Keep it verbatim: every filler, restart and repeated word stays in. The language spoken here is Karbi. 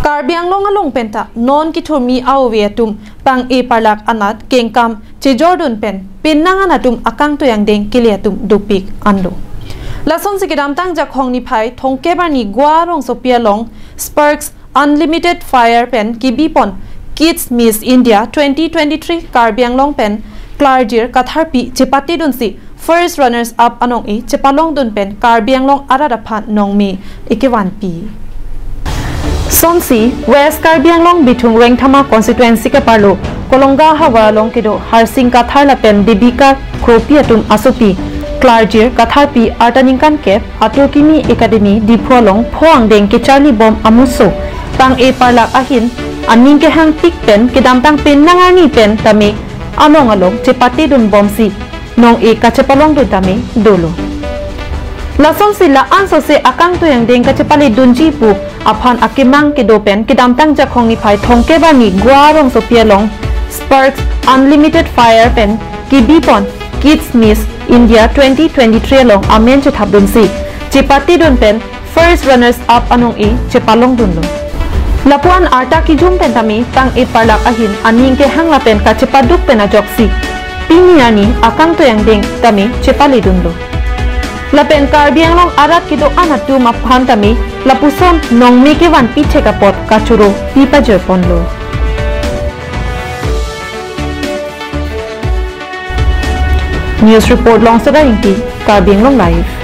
Karbi Anglong along penta non kithurmi a-ove atum pang-e parlak anat kengkam chejordun pen penang an atum akangtui angdeng kele atum dopik anlo. Lasonsi kedamtang Jakhong niphai thomkep arni Goa rongsopi along Sparks Unlimited Fire pen kebipon Kids Miss India twenty twenty-three Karbi Anglong pen klarjir katharpi chepatedunsi first runners up anong-e chepalongdun pen Karbi Anglong arat aphan nongme ekevanpi. Sonsi West Karbi Anglong Bithung Rengthama constituency keparlo Kolonga havar along kedo Harsing Kathar lapen Debika Kropi atum asopi klarjir katharpi arta ningkan kep Atur Kimi Academy Diphu along pho angdeng kecharlibom amuso pang-e parlak ahin aning kehangpik pen kedamtang penang arni pen tame anong along chepatedunbomsi nong-e kachepalongdun tame dolo. Lasonsi la-an sose akangtui angdeng kachepaledunji pu aphan akemang kedo pen kedamtang Jakhong niphai thomkep arni Goa rongsopi along Sparks Unlimited Fire pen kebipon Kids Miss India twenty twenty-three along amen chethapdunsi chepatedun pen first runners up anong-e chepalongdunlo. Lapuan arta kijum pen tame pang-e parlak ahin aning kehang lapen kachepaduk pen ajoksi pini arni akangtui angdeng tame chepaledunlo. Lapen Karbi Anglong arat kedo-an atum aphan tame lapuson nongme kevanpi thek apot kachoro pi pajoi ponlo. News report Longsoda Ingti, Karbi Anglong Live.